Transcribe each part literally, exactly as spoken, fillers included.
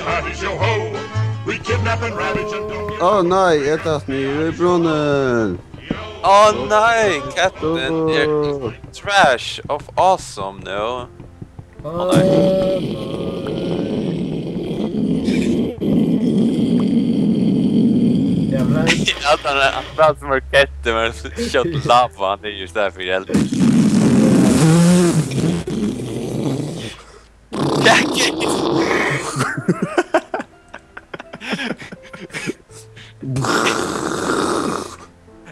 Hi, hi, yo, ho. We kidnap and ravage and don't give Ó nei, eg datt niður í brunnin. Ó nei, kettin er trash of awesome nú. Ja, men At hann er akkurat som en kettin, men skjøt lava han er just der for hjelp. Kaki!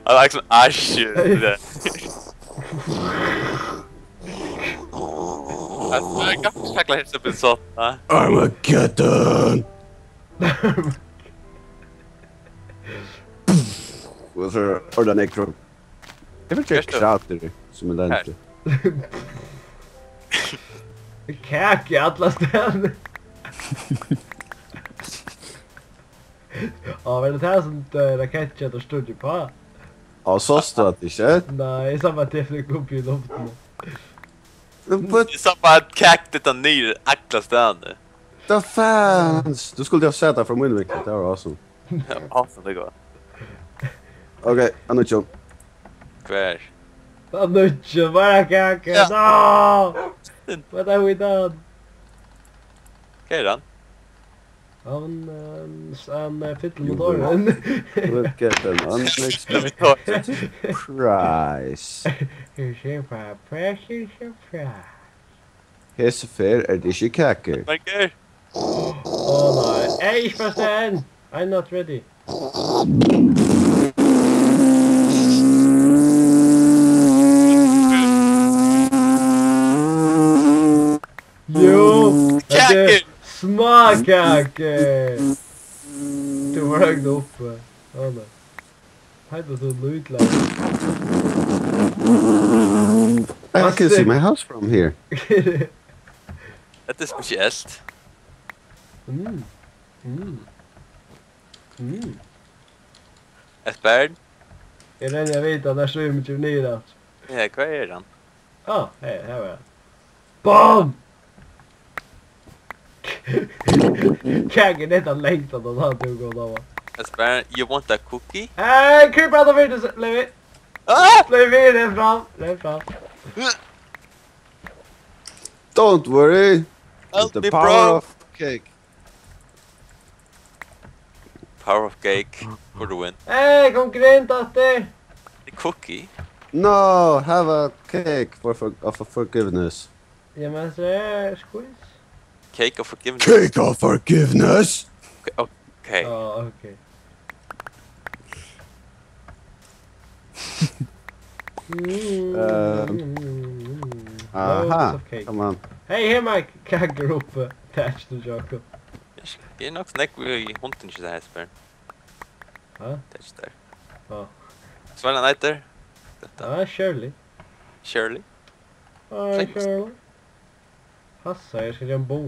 Han er liksom æsj. Jeg kan ikke helt opp en sånn. Armageddon! Og så ordan ekro. Det var Just ikke det. Krater som er lente. Kaki alla staðir. Á, var det her som uh, raketten stod på? Ja, så stod det ikke. Nei, jeg sa bare at jeg fikk opp i luften. But Jeg sa bare at kak dette nye akla stedet. the fans! Du skulle jo ha sett det fra min vinkel, det var awesome. Awesome, det går. Ok, Anutjo. Hver? Anutjo, bara kaka. Ja. No! What have we done? Hva er han? Han, eh, s- han eh, fyller motoren. Look at them, unexpected Hva surprise. Here's your surprise, here's your surprise. Hesa ferð er det ikke kaker. Berger? Å nei. Hey, ikke fast enn! I'm not ready. Jo, Kake! Smakake! Du var høyt oppe. Å nei. Hei, du er lydløs. I can see my house from here. Dette er spesielt. Mm. Mm. Mm. Esbern? Jeg regner jeg vet at der står mye ned der. Ja, hva er han? Ah, hey, her var jeg. Bam! Kaka er nesten lengt at han har til å gå da, va? Esbern, you want a cookie? Hey, kryp out of here, Levi! Ah! Levi, det er fram, det er fram. Don't worry. Help The me, power bro. Of cake. Power of cake for the win. Hey, konkurrent, Atte! The cookie? No, have a cake for, for, of forgiveness. Ja, men så er squeeze. Cake of forgiveness. Cake of forgiveness? Okay. Ja, okay. Ehm, aha, Loads of cake. Come on. Hey, her, Mike! Kaker oppe. Dash to Jacob. Det er nok snakk vi i hunden ikke det her, Esbern. Hæ? Det er ikke der. Ja. Så var det han heter. Dette. Ja, Shirley. Shirley. Hei, Thanks. Shirley. Hassa, jeg skal gjøre en bo.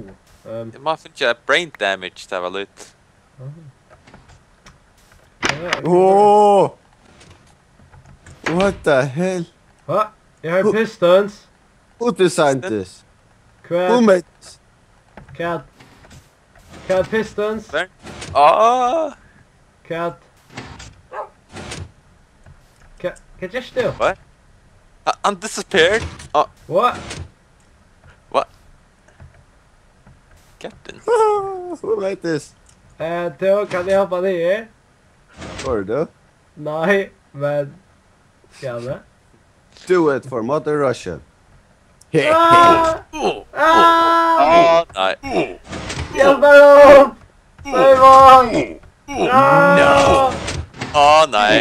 Um, Jeg må finne brain damage, det var litt. Ja. Oh! What the hell? Hva? Jeg har pistons. Who designed this? Who Hva? Made this? Cat. Cat pistons. Where? Ah! Cat. Cat. Cat, just do. What? Uh, I'm disappeared. Uh, What? What? Captain. Who made this? Eh, Theo, kan jeg hoppe ned i? Var det du? Nei, men... Gjerne. Do it for Mother Russia. Ah! Oh, Ah! oh, nei. Hjelp meg opp! Simon! Ah! Oh, nei.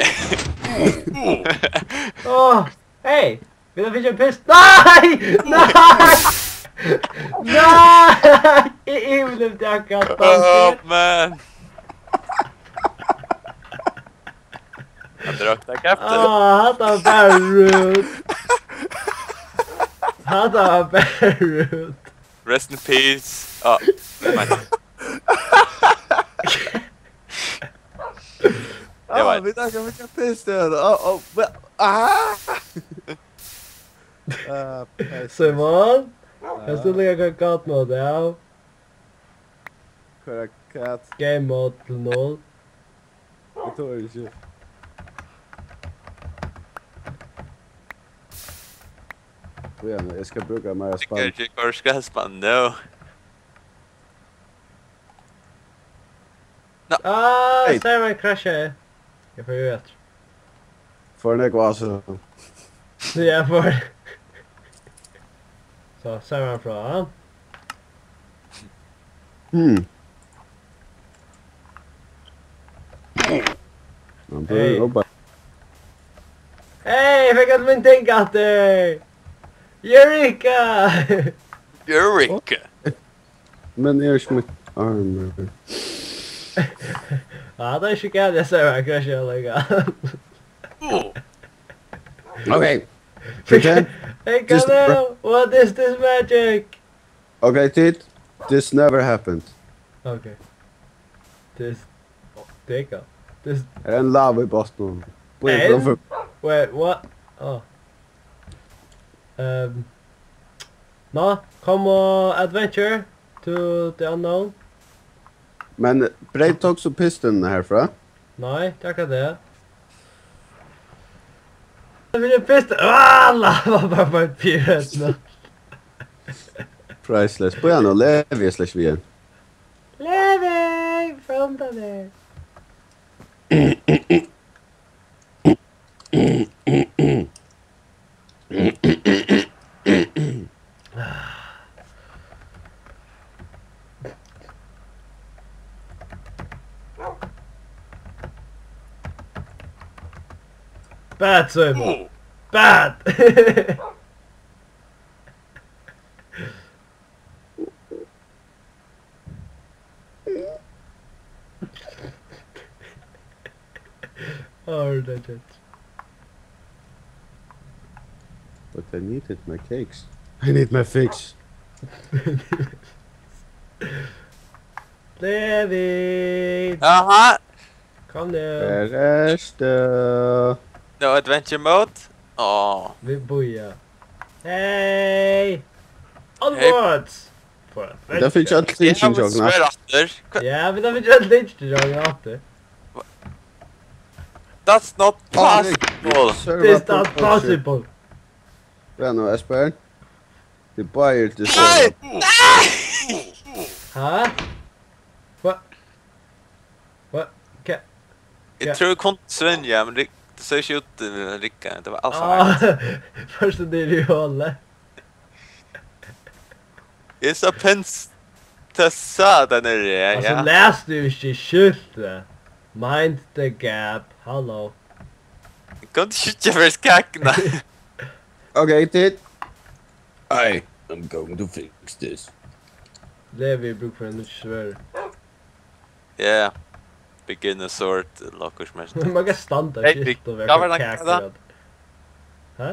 Åh, hei! Vil du finne en pist? Nei! Nei! Nei! Jeg, jeg vil ikke akkurat Oh, danse. man. Jeg drakk deg kraftig. Ah, hatta var bare rude. Hatta var bare rude. Rest in peace. Ah, nei. Det Ah, var vi takker for ikke pist det. Oh, oh, well, ah! Ah, pest. Simon, jeg stod ikke akkurat nå, det er jo... Koyra cat. Game mode til null. Eg tori ikki. Kom igjen, eg skal brúka meira spann. Eg kann ikki koyra skrellspann, no. No. Ah, hey. Serveren crashaði. Eg fari aftur. For nógv, altso. Ja, for. So, serveren frá. Hmm. Man bør Hey. Jobba. Hey, eg fekk alt mítt ting aftur! Eureka! Eureka! Men eg havi ikki mítt armor. Ja, tað er ikki galið, eg sá, eg kann ikki leggja. Oh. Okay. Pretend Hey, this Gabriel, what is this magic? Okay, Tit, this never happened. Okay. This, oh, there you go. This Her er ein lava í botninum. Bíða, And? Framfyri. Wait, what? Oh. Um, no, come on, adventure to the unknown. Men breyt tú so pistonina herfrá? Nei, tað er akkurát tað. Eg vil fyrst, ah, lava bara for eitt pyrrhøtt nú. Priceless. Bíða nú, levi eg slett við hann? Levi, framdan er. Bad, Simon. Bad. Oh, that it. But I needed my cakes. I need my fix. David! Aha! Kom nú. Her ert tú. No adventure mode? Áh. Vit bíða. Hey! Onwards! Hey. For adventure. Vit hava fingið øll tingini hjá okkum. Eg havi svørð aftur. Hva? Ja, vit hava fingið øll tingini hjá okkum aftur. That's not possible. This is not possible. Vent nú, Espen. Tað er bara til Nei! Nei! Hæ? Hvat? Hvat? Hva? Eg trúði, eg kundi svimja, men tað, tað sá ikki út til at rigga. Tað var alt for heitt. Fyrst niður í holið. Eg sá pens-, tað sá tað niðri, ja. Altso, las tú ikki skiltið? Mind the gap, hallo. Eg kundi ikki síggja fyri skæggina. Okay, Tit. I am going to fix this. Levi, eg brúk fyri eitt nýtt svørð. Yeah. Beginner sword, ella okkurt sum helst. Man kann standa Hey, skilt og vera hvat var tað kakur kallað? At. Hæ?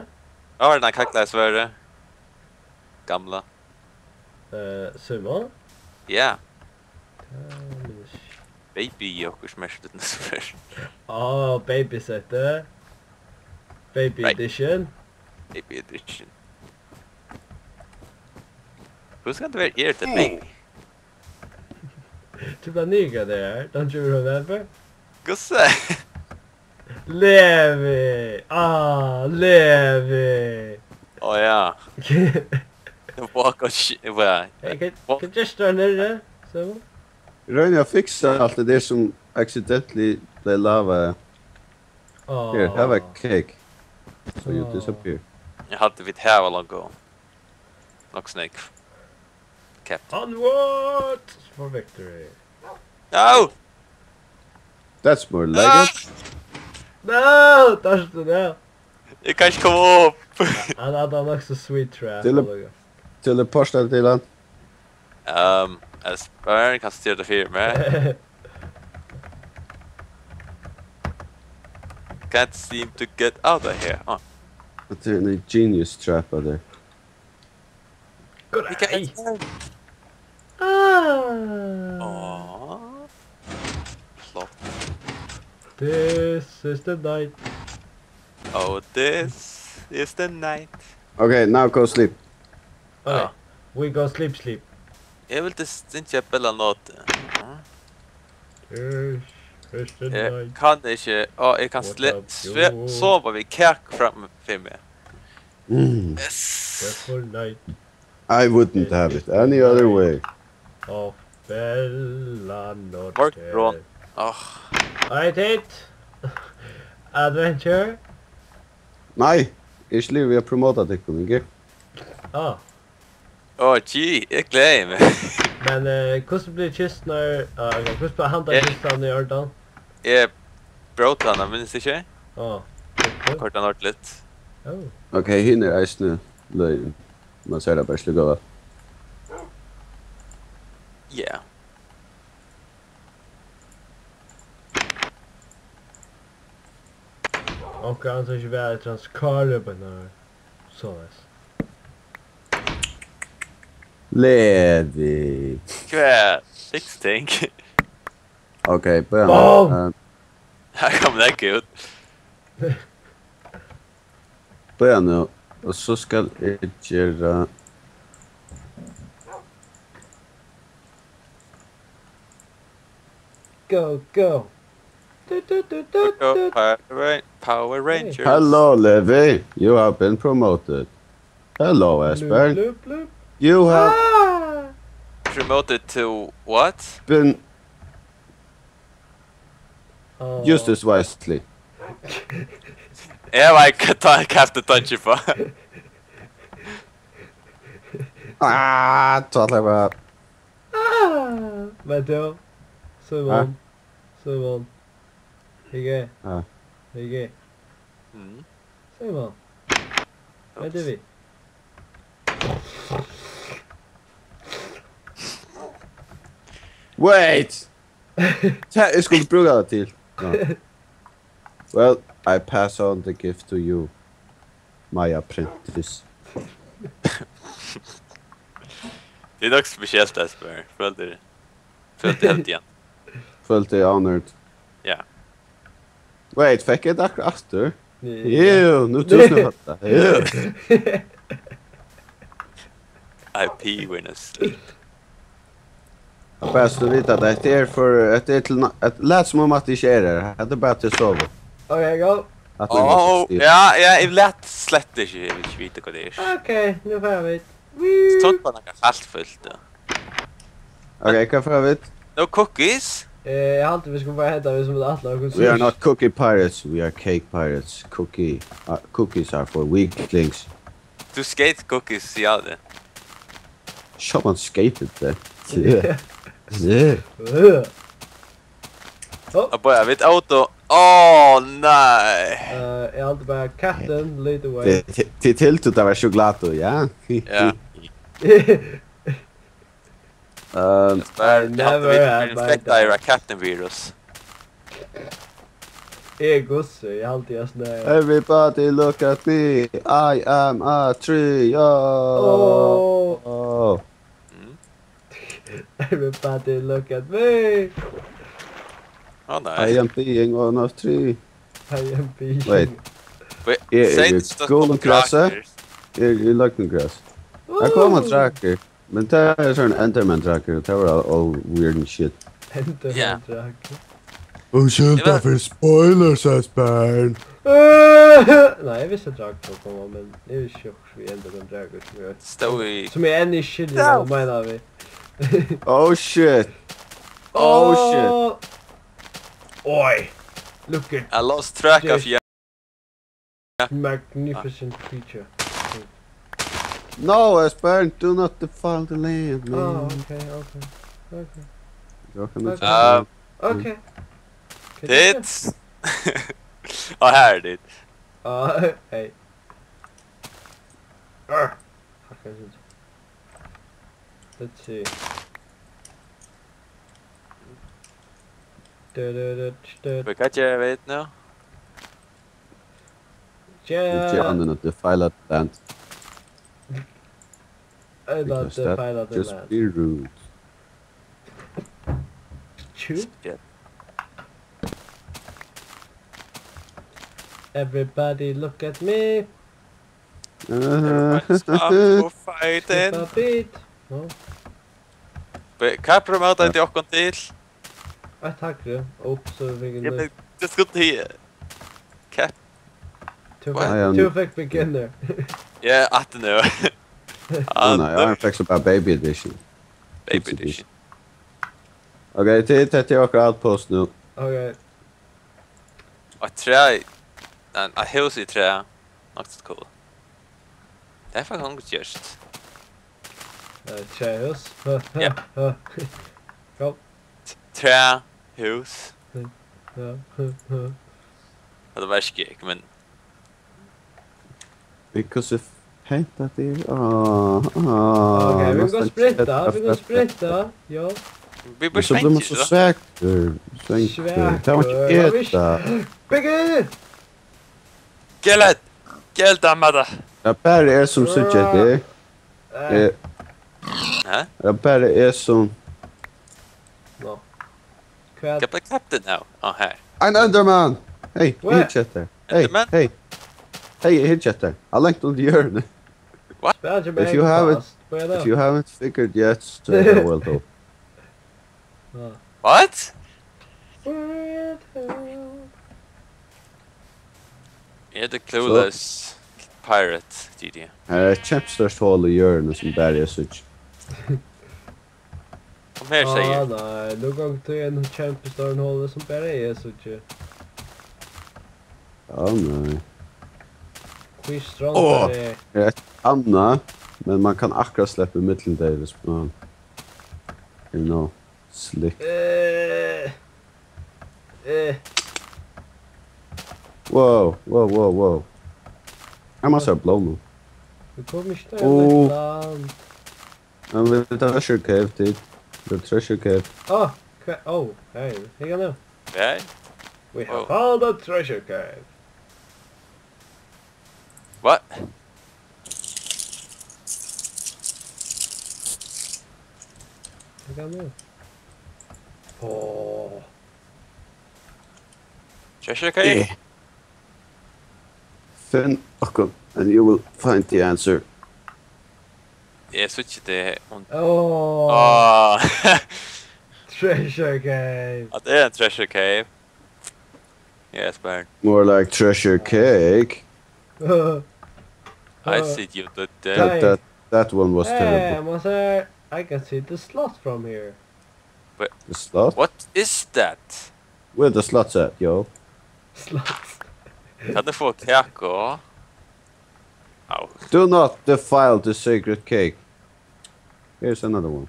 Hvat var tað kallað svørðið? Gamla. Eh, Simon? Ja. Tað minnist eg. Baby, okkurt sum helst svørð. Á, baby set. Baby Right. Edition. Baby edition. Hvussu kann tað vera irritating? Tú bara niður, hvat tað er. Don't you remember? Hvussu? Levi! Ah, Levi! Á, ja. Walk of shi-, hva? Hey, can, can just turn it, eh? So? Royni at fiksa alt tað har sum accidentally bleiv lava. Áh. Here, have a cake. So you Áh. Disappear. Eg haldi, vit hava longu nokk so nógv. Captain. Onward for victory. No! That's more like it. Ah! No! Touch the nail. Eg kann ikki koma upp. Hann, hann hevur nokk so sweet trap. Tele-, teleporta til hann. Ehm, Espen, kanst tú gera tað fyri meg? Can't seem to get out of here. Ah. Tað er ein genius trap av tær. Good eye. Ah. Áh. Flott. This is the night. Oh, this is the night. Okay, now go sleep. Okay. Ah. We go sleep, sleep. Eg vildi syngja Bella Notte. Yes, Christian Eg Knight. Kann ikki. Á, eg kann What sle-, up, sve-, you? Sova við kaku frammi fyri meg. Mm. Yes. Careful, Knight. I wouldn't have it any other way. Of Bella Norte. Morgrón. Áh. Right, it. Adventure. Nei, eg eri ikki liðugur við at promota tykkum, ikki? Ah. Á, gee, eg gleði meg. Men, eh, hvussu blívur kisturnar, ah, ok, hvussu blívur handa Eg kistan í ordan? Eg brót hana, minnist ikki? Á, ok. Koyrdi hana ordiligt. Ó. Ok, hin er eisini løgin. Man sær tað bara ikki líka væl. Yeah. Onkur annar ikki væl eftir hans kári, but no. Soleiðis. Levi. Hvat? Sixteen? Ok, bíða nú. Bom! Eh, Her kom det ikke ut. Bíða nú. Og so skal eg gera Go, go. Du, du, du, du, Go, du. Power Ra-, Power Rangers. Hello, Levi. You have been promoted. Hello, Espen. Bloop, bloop, bloop. You have Ah! Promoted to what? Been Oh. Use this wisely. Eg veit hvat tá eg keypti dungeon for. Ah, tvætla bara. Ah, men tú, Simon, Ha? Simon, Hygge, Ha? Hygge, Mm. Simon, men tú Oops. Við. Wait! Tað, eg skuldi brúka tað til. Ja. Well, I pass on the gift to you, my apprentice. Tað er nokk spesielt, Espen. Føl teg, føl teg heilt heima. Føl teg honored. Ja. Wait, fekk eg tað akkurát aftur? Ja. Jú, nú túsund og fyrta. Jú. I pee when I sleep. Ja, bara so tú veit at hetta er for, hetta er til na-, at, lat sum um at tað ikki er her. Hetta er bara til sovu. Ok, go. At man Ó, ikki ja, ja, eg læt slett ikki, eg vil ikki vita hvat tað er. Ok, nú fara vit. Sovorðið var nakað alt fult, ja. Ok, hvat fara vit? No cookies? Eh, eg haldi, vit skulu bara henta, vit sum vit ætla okkum We are fyrst. Not cookie pirates, we are cake pirates. Cookie, uh, cookies are for weaklings. Du skeyt cookies, ja, tað. Someone skated there. Yeah. Yeah. Øh. Ó. Á, boy, vit át og, ó, nei. Eh, eg haldi bara, Captain, lead the way. Tit, tit, tit hildu, tað var sjokulátu, ja? Ja. Ehm, Bara, I eg haldi, never vit had eru my infektaðir av Captain virus. Eg er Gussi, eg haldi, eg snøði. Everybody look at me, I am a tree, oh. Oh. Mm. Everybody look at me. Á, nei. I am being one of three. I am being Wait. Wait, Eg eri seit í støtt gulum grasi. Drakur. Eg eri í løgnum grasi. Her koma Woo! Drakur. Men tað er sovorðin Enderman-drakur, og tað var all, all weird and shit. Enderman-drakur. Ja. Unnskyld, Eg var tað fyri spoilers, Espen. Nei, eg visti at drakur kom, men eg visti ikki, hvussu Enderman-drakur sum eg Stóð í sum eg enn ikki skilji, Ja. Hvat hann meinar við. Oh shit. Oh shit. Åh. Oj. Look at I lost track of this you. Magnificent creature. No, Espen, do not defile the land, man. Oh, okay, okay, okay. Eg kann ikki Um, Okay. Tit! Og her er tit. Ah, hey. Arr. Fuck, I did. Let's see. Du, du, du, du. Hvat gera vit nú? Tja. Tja, I'm gonna defile that land. Ella Because that defile the just land. Be rude. Tju? Shit. Everybody look at me. Everybody stop for fighting. Step a beat. No. Be-, hvat promotaði tit okkum til? Eitt hægri. Upp, so vit fingu nýtt. Jamen, det skulle du have. Cap. Tú fekk, tú fekk beginner. Ja, aftur nú. Nei, nei, eg fekk so bara baby edition. Baby edition. Ok, tað, tað er okkara outpost nú. Ok. Og træ, en, en hus í træ. Nokk so cool. Tað er faktiskt onkur gjørt. Eh, træhus. Ja. Kom. Træ, hus. Ja. Ja, det var ikke jeg, men Hvussu pent at tað er. Áh, áh. Ok, vit kunnu spritta, vit kunnu spritta. Ja. Vi bør So blívur man svenke so det. Svakur, svangur. Tað var ikki Svakur. eta. Biggie! Gjellet! Gjellet, Amada! Ja, bara er sum síggja eftir. Eh, Eh, Hæ? ja, bara er sum. Nå. Hvat? Get the captain now. Oh, hey. Ein Enderman! Hey, What? Hitchhiker. Hey, Enderman? Hey. Hey, Hitchhiker. Hann liggur undir jørðini. Spæl ikki If you have it, Hva er if det? You haven't figured yet, so I will help. Ja. What? What the hell? Er the clueless pirate, G D? Her er eitt kjempestórt hol í jørðini sum bara eg síggi. Kom her, Ah, sigur. Nei, nú gongur tú inn í kjempestóran hol sum bara eg síggi. Á nei. Hví strongari? Her er eitt annað, men man kann akkurát sleppa ímillum tey, viss man, you know, slick. Eh. Eh. Wow, wow, wow, wow. Her má sær blómur. Tú kom ikki Ó. til land. Men við treasure cave, tit. The treasure cave. Ah, hva? Oh, hey, hygg nú. Hey? We have Oh. found a treasure cave. What? Hygg nú. Oh. Treasure cave? Eh. Finn okkum, and you will find the answer. Eg síggi teg. Hon... Oh. Ah. Treasure cave. Ja, det er en treasure cave. Yes, Bern. More like treasure cake. I see you did Hey. that. That, that, that one was Hey, terrible. man ser, I can see the slot from here. The slot? What is that? Where the slot's at, yo? Slot. Kan du få kake også? Au. Do not defile the sacred cake. Here's another one.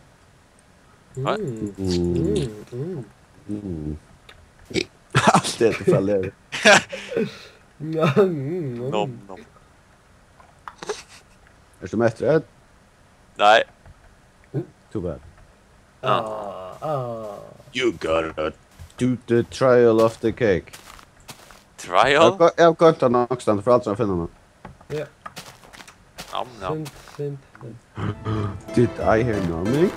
What? Mm, Mm. mm, mm. Mm. Alt er til falleri. Ja, mm, mm. Nom, nom. Ert tú mettur, Ed? Nei. Too bad. Ah, ah. You gotta do the trial of the cake. Trial? Eg havi goymt tað nokk, stendur for aldri at finna hana. Ja, Nom, nom. synd, synd. Did I hear numbing?